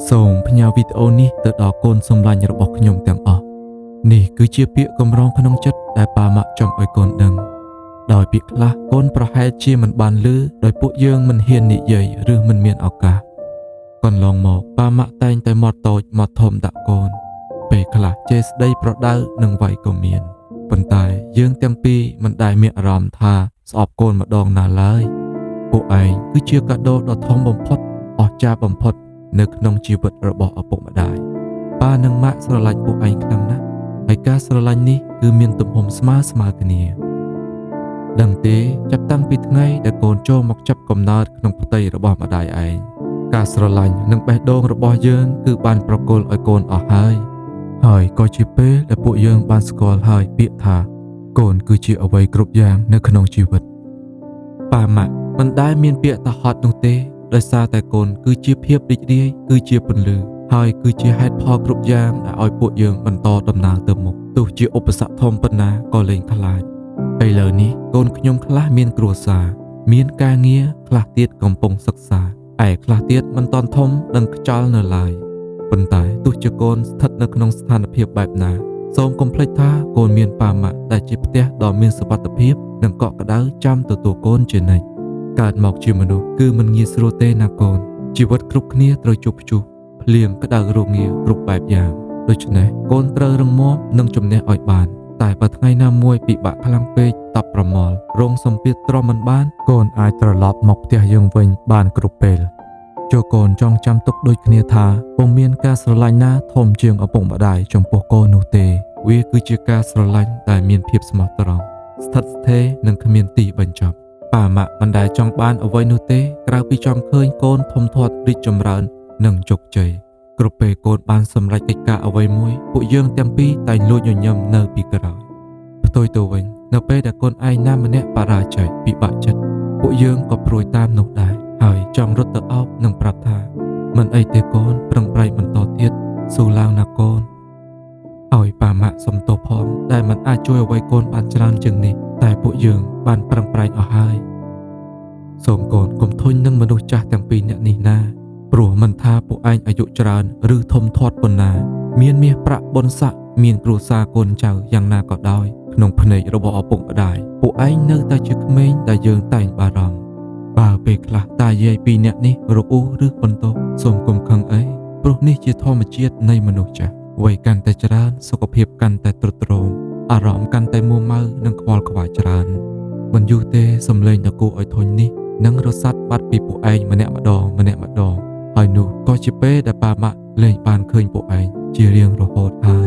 សូមផ្ញើវីដេអូនេះទៅដល់កូនសម្លាញ់របស់ខ្ញុំទាំងអស់នេះគឺជាពាក្យកម្រងក្នុងចិត្តដែលប៉ាម៉ាក់ចង់ឲ្យកូនដឹងដោយពាក្យខ្លះកូនប្រហែលជាមិនបានឮដោយពួកយើងមិនហ៊ាននិយាយឬមិនមានឱកាសកន្លងមកប៉ាម៉ាក់តែងតែមាត់តូចមាត់ធំដាក់កូនពេលខ្លះជេរស្ដីប្រដៅនិងវាយក៏មានប៉ុន្តែយើងទាំងពីរមិនដែលមានអារម្មណ៍ថាស្អប់កូនម្ដងណាឡើយពួកឯងគឺជាកាដូដ៏ធំបំផុតអស្ចារ្យបំផុតនៅក្នុងជីវិតរបស់ឪពុកម្ដាយប៉ានិងម៉ាក់ស្រឡាញ់ពួកឯងខ្លាំងណាស់ហើយការស្រឡាញ់នេះគឺមានទំហំស្មើៗគ្នាដឹងទេចាប់តាំងពីថ្ងៃដែលកូនចូលមកចាប់កំណើតក្នុងផ្ទៃរបស់ម្ដាយឯងការស្រឡាញ់និងបេះដូងរបស់យើងគឺបានប្រគល់ឲ្យកូនអស់ហើយហើយក៏ជាពេលដែលពួកយើងបានស្គាល់ហើយពាក្យថាកូនគឺជាអ្វីគ្រប់យ៉ាងនៅក្នុងជីវិតប៉ាម៉ាក់មិនដែលមានពាក្យថាហត់នោះទេដោយសារតែកូនគឺជាភាពរីករាយគឺជាពន្លឺហើយគឺជាហេតុផលគ្រប់យ៉ាងដែលឲ្យពួកយើងបន្តដំណើរទៅមុខទោះជាឧបសគ្គធំប៉ុណ្ណាក៏លែងខ្លាចឥឡូវនេះកូនខ្ញុំខ្លះមានគ្រួសារមានការងារខ្លះទៀតកំពុងសិក្សាឯខ្លះទៀតមិនទាន់ធំដឹងខ្យល់នៅឡើយប៉ុន្តែទោះជាកូនស្ថិតនៅក្នុងស្ថានភាពបែបណាសូមកុំភ្លេចថាកូនមានប៉ាម៉ាក់ដែលជាផ្ទះដ៏មានសុវត្ថិភាពនិងកក់ក្ដៅចាំទទួលកូនជានិច្ចកើតមកជាមនុស្សគឺមិនងាយស្រួលទេណាកូនជីវិតគ្រប់គ្នាត្រូវជួបព្យុះភ្លៀងក្ដៅរងាគ្រប់បែបយ៉ាងដូច្នេះកូនត្រូវរឹងមាំនិងជំនះឲ្យបានតែបើថ្ងៃណាមួយពិបាកខ្លាំងពេកតប់ប្រមល់រងសម្ពាធទ្រាំមិនបានកូនអាចត្រឡប់មកផ្ទះយើងវិញបានគ្រប់ពេលចូលកូនចងចាំទុកដូចគ្នាថាពុំមានការស្រឡាញ់ណាធំជាងឪពុកម្ដាយចំពោះកូននោះទេវាគឺជាការស្រឡាញ់ដែលមានភាពស្មោះត្រង់ស្ថិតស្ថេរនិងគ្មានទីបញ្ចប់ប៉ាម៉ាក់មិនដែលចង់បានអ្វីនោះទេក្រៅពីចង់ឃើញកូនធំធាត់រីកចម្រើននិងជោគជ័យគ្រប់ពេលកូនបានសម្រេចកិច្ចការអ្វីមួយពួកយើងទាំងពីរតែងលួចញញឹមនៅពីក្រោយផ្ទុយទៅវិញនៅពេលដែលកូនឯងណាម្នាក់បរាជ័យពិបាកចិត្តពួកយើងក៏ព្រួយតាមនោះដែរហើយចង់រត់ទៅអោបនិងប្រាប់ថាមិនអីទេកូនប្រឹងប្រែងបន្តទៀតស៊ូឡើងណាកូនហើយប៉ាម៉ាក់សុំទោសផងដែលមិនអាចជួយអ្វីកូនបានច្រើនជាងនេះតែពួកយើងបានប្រឹងប្រែងអស់ហើយសូមកូនកុំធុញនឹងមនុស្សចាស់ទាំងពីរនាក់នេះណាព្រោះមិនថាពួកឯងអាយុច្រើនឬធំធាត់ប៉ុណ្ណាមានមាសប្រាក់បុណ្យស័ក្តិមានគ្រួសារកូនចៅយ៉ាងណាក៏ដោយក្នុងភ្នែករបស់ឪពុកម្ដាយពួកឯងនៅតែជាក្មេងដែលយើងតែងបារម្ភបើពេលខ្លះតាយាយពីរនាក់នេះរអ៊ូឬបន្ទោសសូមកុំខឹងអីព្រោះនេះជាធម្មជាតិនៃមនុស្សចាស់វ័យកាន់តែច្រើនសុខភាពកាន់តែទ្រុឌទ្រោមអារម្មណ៍កាន់តែមួម៉ៅនិងខ្វល់ខ្វាយច្រើនមិនយូរទេសំឡេងដ៏គួរឲ្យធុញនេះនឹងរសាត់បាត់ពីពួកឯងម្នាក់ម្ដងម្នាក់ម្ដងហើយនោះក៏ជាពេលដែលប៉ាម៉ាក់លែងបានឃើញពួកឯងជារៀងរហូតហើយ។